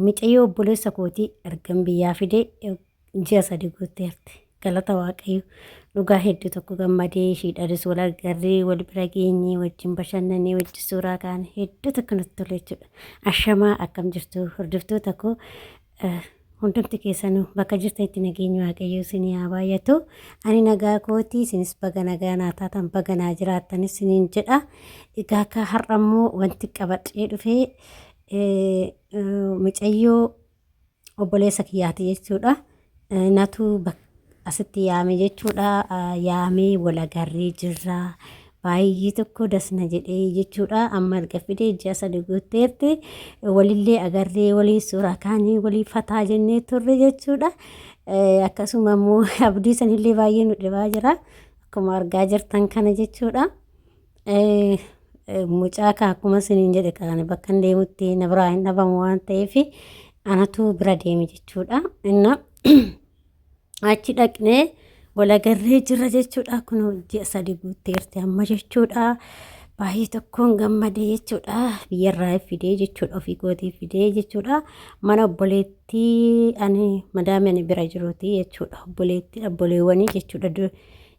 Micayyoo obboleessa kootii ergan biyyaa fide ji'a 3 guutteerti. Galata Waaqayyo dhugaa hedduu tokko gammadee ishiidhaanis wal agarree wal bira geenyee wajjin bashannanee wajjin suuraa kaane hedduu tokko nutti tole jechuudha. Ashamaa, akkam jirtu hordoftoota koo? Hundumti keessanuu bakka jirtanitti nageenyi Waaqayyoo isinii haa baay'atu. Ani nagaa kooti, isinis baga nagaa naa taatan, baga naa jiraattanis isiniin jedha. Egaa akka har'a immoo wanti qabadhee dhufee mucayyoo obboleessa kiyyaati jechuudha. Natu asitti yaame jechuudha. Yaamee wal agarree jirra. Baay'ee tokko dasna jedhee jechuudha. Amma erga fidee ji'a 3 guutteerti. Walillee agarree walii suuraa kaanii walii fataa jennee turre jechuudha. Akkasuma immoo abdii sanillee baay'ee nu dhibaa jira. Akkuma argaa jirtan kana jechuudha. Mucaa kaa akkuma isiniin jedhe kan bakka hin deemutti na biraa hin dhabamu waan ta'eef anatu bira deeme jechuudha. Inna achi dhaqnee wal agarree jirra jechuudha. Kun ji'a 3 guutteerti amma jechuudha. Baay'ee tokkoon gammade jechuudha. Biyyarraa fidee jechuudha. Ofii kootii fidee jechuudha. Mana obboleettii ani madaami ani bira jiruuti jechuudha. Obboleettii obboleewwanii jechuudha.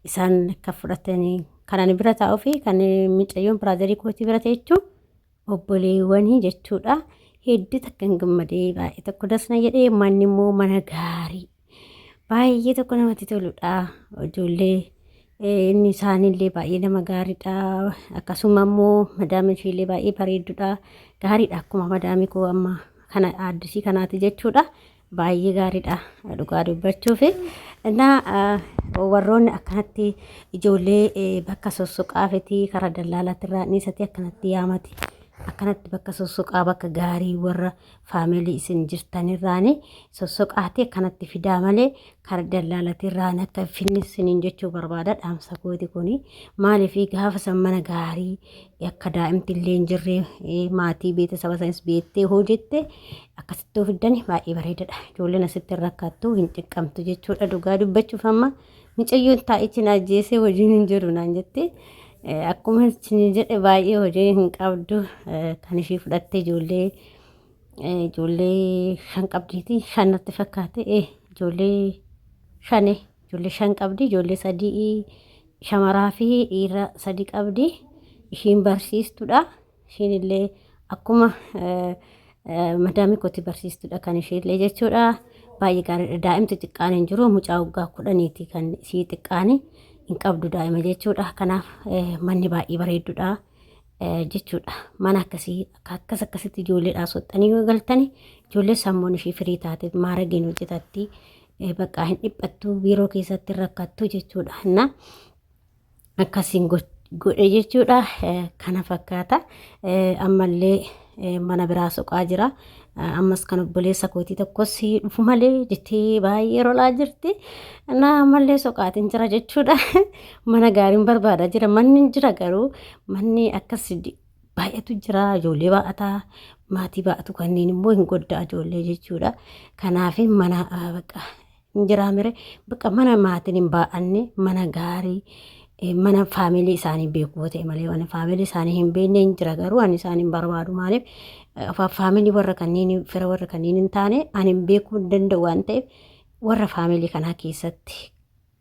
Isaan akka fudhatanii kan ani bira taa'uu fi kan mucayyoon biraazarii kootii bira teechu obboleewwanii jechuudha. Hedduu takka hin gammadee, baay'ee tokko dasna jedhee. Manni immoo mana gaarii baay'ee tokko namatti toludha. Ijoollee inni isaanillee baay'ee nama gaariidha. Akkasuma immoo madaamii ishiillee baay'ee bareeddudha. Gaariidha, akkuma madaamii koo amma kana aaddisii kanaati jechuudha. Baay'ee gaariidha dhugaa dubbachuuf. Innaa warroonni akkanatti ijoollee bakka sossoqaa fiti karaa dallaalaatti irraa dhiisati akkanatti yaamati. Akkanatti bakka sossoqaa, bakka gaarii warra faamilii isin jirtanirraani sossoqaati akkanatti fidaa malee karaa dallaalaatti irraan akka finni isiniin jechuu barbaada. Dhaamsa kooti kuni maaliif gaafa san mana gaarii akka daa'imti illee hin jirre maatii beete saba sanis beettee hoo jette akkasitti yoo fiddani baay'ee bareedadha. Ijoolleen asitti hin rakkattu, hin cinqamtu jechuudha. Dhugaa dubbachuuf amma mucayyoon taa'ichi na ajjeesee hojiin hin jiru naan jette. Akkuma isin jedhe baay'ee hojii hin qabdu, kan ishii fudhatte ijoollee 5 qabdiiti, 5 natti fakkaate, ijoollee shani, ijoollee 5 qabdi, ijoollee 3 shamaraa fi dhiira 3 qabdi. Ishiin barsiistudha. Ishiin illee akkuma madaamii kooti barsiistudha kan ishee illee jechuudha. Baay'ee gaariidha. Daa'imti xiqqaan hin jiru. Mucaa waggaa 10ti kan ishii xiqqaani, hin qabdu daa'ima jechuudha. Kanaaf manni baay'ee bareeddudha jechuudha. Mana akkasii akkas akkasitti ijoolleedhaa soxxanii yoo galtani ijoollee sammuun ishii firii taate maarageen hojjetatti, bakka hin dhiphattu, biiroo keessatti hin rakkattu jechuudha. Na akkasiin godhe jechuudha. Kana fakkaata. Ammallee mana biraa soqaa jira. Ammas kan obboleessa kootii tokkos dhufu malee jettee baay'ee rolaa jirti. Na ammallee soqaatiin jira jechuudha. Mana gaariin barbaadaa jira. Manni hin jira garuu manni akkas baay'atu jira. Ijoollee baa'ataa maatii baa'atu kanneen immoo hin goddaa ijoollee jechuudha. Kanaaf mana bakka hin jiraa mire, bakka mana maatiin hin baa'anne, mana gaarii, mana faamilii isaanii beeku yoo ta'e malee mana faamilii isaanii hin beekne hin jira garuu ani isaan hin barbaadu. Maaliif faamilii warra kanneen fira warra kanneen hin taane ani hin beekuu hin danda'u waan ta'eef warra faamilii kanaa keessatti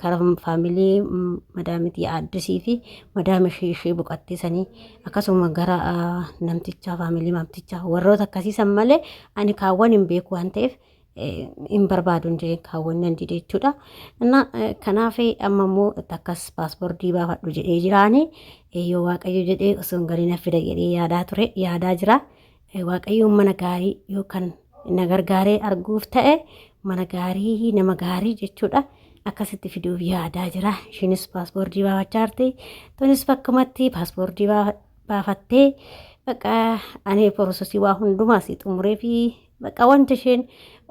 karaa faamilii madaamitii aaddisii fi madaama ishee ishee boqattee sanii akkasuma gara namtichaa faamilii mamtichaa warroota akkasiisan malee ani kaawwan hin beeku waan ta'eef hin barbaadu hin jedheen kaawwan nan dide jechuudha. Kanaaf amma immoo akkas paaspoortii baafadhu jedhee jiraani, yoo Waaqayyo jedhee osoo hin galin fida jedhee yaadaa ture, yaadaa jira. Waaqayyoon mana gaarii yookaan na gargaaree arguuf ta'e mana gaarii nama gaarii jechuudha. Akkasitti fiduuf yaadaa jira. Ishiinis paaspoortii baafachaa jirti. Tunis bakkumatti paaspoortii baafattee bakka ani porososii waa hundumaa si xumuree fi bakka wanti isheen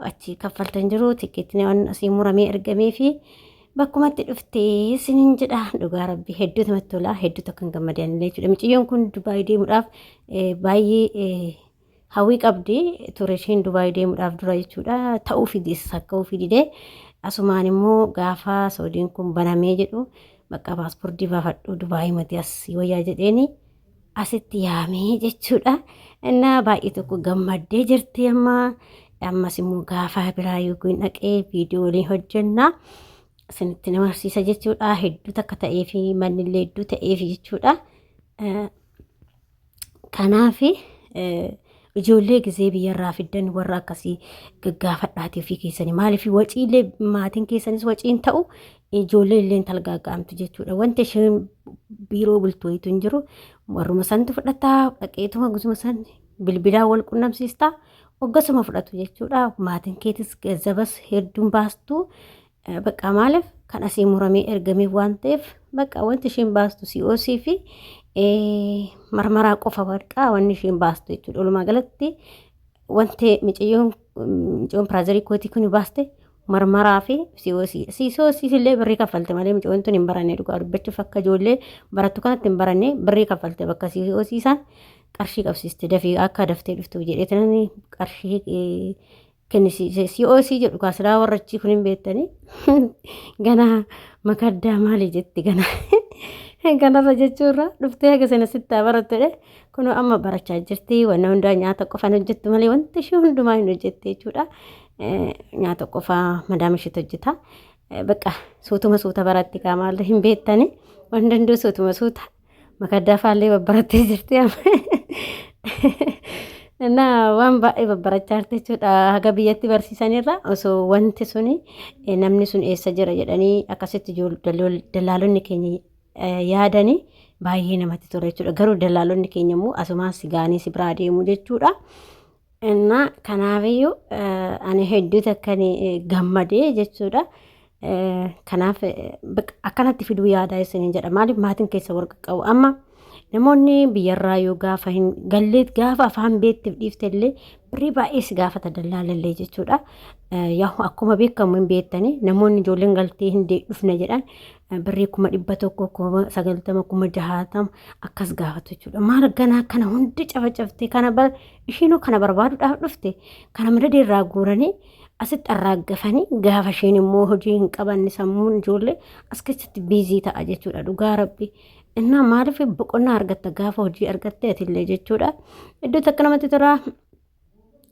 achi kaffaltan jiru tikkeettiin waan asii muramee ergamee fi bakkumatti dhuftee isiniin jedha. Dhugaa rabbi hedduu namatti tola, hedduu tokko hin gammadan illee jechuudha. Mucayyoon kun Dubaay deemuudhaaf baay'ee hawwii qabdi ture isheen Dubaay deemuudhaaf dura jechuudha. Ta'uu fide sakka'uu fidide asumaan immoo gaafa Soodiin kun banamee jedhu bakka paaspoortii baafadhu, Dubaay mati as wayyaa jedheeni. asitti yaamee jechuudha. Innaa baay'ee tokko gammaddee jirti amma. Ammas immoo gaafa biraa yookiin dhaqee viidiyoo waliin hojjenna. Isinitti nama barsiisa jechuudha. Hedduu takka ta'ee fi mannillee hedduu ta'eef jechuudha. Kanaaf ijoollee gizee biyyarraa fiddan warra akkasii gaggaafadhaatii ofii keessanii maaliif waciilee maatiin keessanis waciin ta'u ijoollee illee talgaaga'amtu jechuudha. Wanti isheen biiroo bultu wayitu hin jiru warruma santu fudhataa dhaqeetuma gusuma san bilbilaan wal qunnamsiistaa hoggasuma fudhatu jechuudha. Maatiin keetis gazzabas hedduun baastu. Bakka maaliif kan asii muramee ergameef waan ta'eef bakka wanti isheen baastu COC fi marmaraa qofa warqaa wanni isheen baastu jechuudha. Walumaa galatti wanti micayyoon micayyoon piraazarii kootii kun baaste marmaraa fi COC. COC illee birrii kaffalte malee micayyoon tun hin baranne dhugaa dubbachuuf akka ijoollee barattu kanatti hin baranne birrii kaffalte bakka COC isaan qarshii qabsiiste dafii akka daftee dhuftuuf jedhee tanan qarshii kennisiise. COC jedhu kaa silaa warra achii kun hin beektanii. Ganaa makaddaa maali jetti ganaa. Kanarra jechuurra dhuftee haga sana sitti haa barattu jedhe. Kunoo amma barachaa jirti. Wanna hundaa nyaata qofaan hojjettu malee wanti ishee hundumaa hin hojjette jechuudha. Nyaata qofaa madaama isheetu hojjeta. Bakka suutuma suuta baratti kaa maal hin beektanii. Waan danda'u suutuma suuta. Makaddaa faallee babbarattee jirti amma. Innaa waan baay'ee babbarachaa jirti jechuudha. Haga biyyatti barsiisanirra osoo wanti suni namni sun eessa jira jedhanii akkasitti dallaalonni keenya yaadanii baay'ee namatti tola jechuudha. Garuu dallaalonni keenya immoo asumaan si ga'anii si biraa deemu jechuudha. Innaa kanaafiyyuu ani hedduu takkan gammadee jechuudha. Kanaaf akkanatti fiduu yaadaa isiniin jedha. Maaliif maatiin keessa warqa qabu amma namoonni biyyarraa yoo gaafa hin galleet gaafa afaan beettiif dhiifte illee birrii baay'ee si gaafata dallaalallee jechuudha. Yaa akkuma beekamu hin beektanii namoonni ijoolleen galtee hin dhufne jedhan birrii 100,000, 90,000, 60,000 akkas gaafatu jechuudha. Maal ganaa kana hundi cafacaftee kana ishiinuu kana barbaaduudhaaf dhufte kana madada irraa guuranii asitti arraaggafanii gaafa isheen immoo hojii hin qabanne sammuun ijoollee as keessatti biizii ta'a jechuudha dhugaa rabbi. Innaa maaliif boqonnaa argatta gaafa hojii argatte atillee jechuudha. Iddoo takka namatti tola.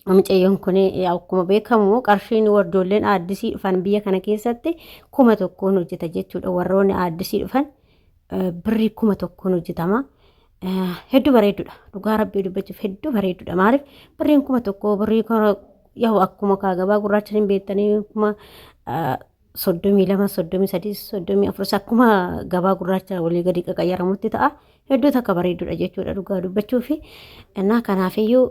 Mucayyoon kun akkuma beekamu qarshiin wardoolleen aaddisii dhufan biyya kana keessatti 1000n hojjeta jechuudha. Warroonni aaddisii dhufan birrii 1000n hojjetama. Hedduu bareedudha. Dhugaa rabbii dubbachuuf hedduu bareedudha. Maaliif birriin 1000 birrii yaa'u akkuma kaa gabaa gurraacha hin beektanii 32,000, 33,000, 34,000 akkuma gabaa gurraacha walii gadi qaqayyaramutti ta'a. Hedduu takka bareedudha jechuudha dhugaa dubbachuufi. Innaa kanaafiyyuu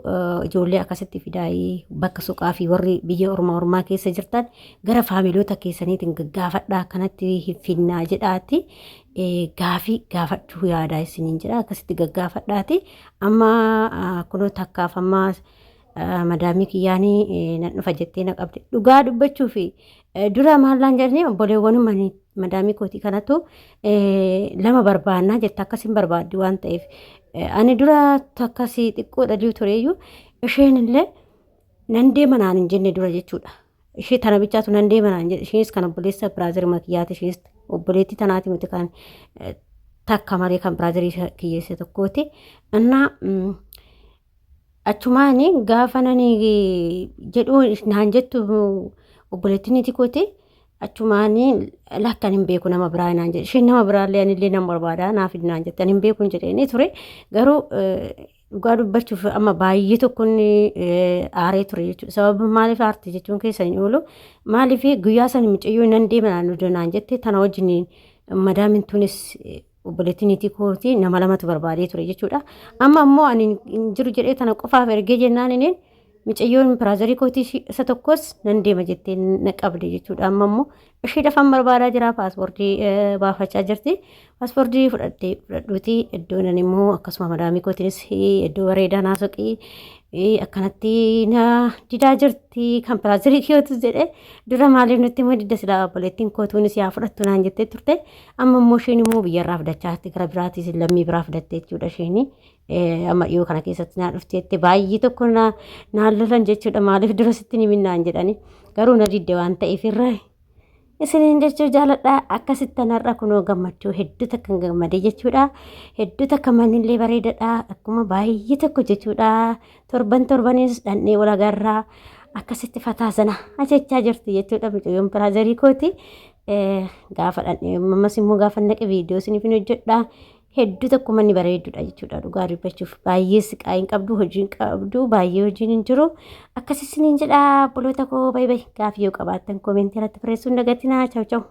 ijoollee akkasitti fidaayii bakka suqaa fi warri biyya ormaa ormaa keessa jirtan gara faamiloota keessaniitiin gaggaafadhaa akkanatti hin finnaa jedhaati. Gaafii gaafachuu yaadaa isiniin jedha akkasitti gaggaafadhaati. Amma kunoo takkaaf amma madaamii kiyyaanii nan dhufa jettee na qabde. Dhugaa dubbachuuf dura maallaan jedhanii obboleewwan madaamii kootii kanatu lama barbaannaa jette akkas hin barbaaddi waan ta'eef. Ani dura akkasii xiqqoodha jiru tureeyyuu isheen illee nan deema naan hin jenne dura jechuudha. Ishee tana bichaatu nan deema naan jedhe isheenis kan obboleessa biraazir makiyyaati isheenis obboleettii tanaati miti kan takka malee kan biraazirii kiyyeesse tokkooti. Innaa Achumaani gaafa nani jedhu naan jettu obboleettiin niitii kooti achumaani lakkan hin beeku nama biraa naan jedhe isheen nama biraallee anillee nan barbaada naaf naan jette ani hin beeku hin jedheeni ture garuu dhugaa dubbachuuf amma baay'ee tokkoon aaree ture jechuudha sababa maaliif aarte jechuun keessa hin oolu maaliif guyyaa sana mucayyoo nan deema naan jette tana wajjin madaamin tunis obboleettii niitii kootii nama lamatu barbaadee ture jechuudha. Amma ammoo ani hin jiru jedhee tana qofaaf ergee jennaan inni micayyoon piraazarii kootii isa tokkos nan deema jettee na qabde jechuudha. Amma ammoo ishee dafan barbaadaa jira paaspoortii baafachaa jirti. Paaspoortii fudhattee fudhadhuuti iddoo nan immoo akkasuma madaamii kootiinis iddoo bareedaa naa soqii akkanatti na didaa jirti kan piraazarii kiyootus jedhee dura maaliif nutti immoo didda silaa obboleettiin kootuunis yaa fudhattu naan jettee turte. Amma immoo isheen immoo biyyarraa fudhachaa jirti gara biraatiis lammii biraa fudhatte jechuudha isheen. Amma dhiyoo kana keessatti naa dhufteetti baay'ee tokko naa lolan jechuudha maaliif dura sitti ni minnaan jedhani garuu na didde waan ta'eef irra Isiniin jechuu jaaladha. Akkasitti har'a kunoo gammachuu hedduu takka gammadee jechuudha. Hedduu takka mannillee bareedadha. Akkuma baay'ee tokko jechuudha. Torban torbanis dhandhee wal agarraa. Akkasitti fataa sana ajechaa jirti jechuudha mucayyoon brother kooti. Gaafa dhandhee ammas immoo gaafa naqe viidiyoo isiniif hin hojjedha. Hedduu tokko manni bareedudha jechuudha, dhugaa dubbachuuf. Baay'ee siqaa hin qabdu, hojii hin qabdu, baay'ee hojiin hin jiru. Akkas isiniin jedha, obboloota koo, baay'ee gaafii yoo qabaattan comment irratti barreessuu hin dagatinaa. Ciao ciao.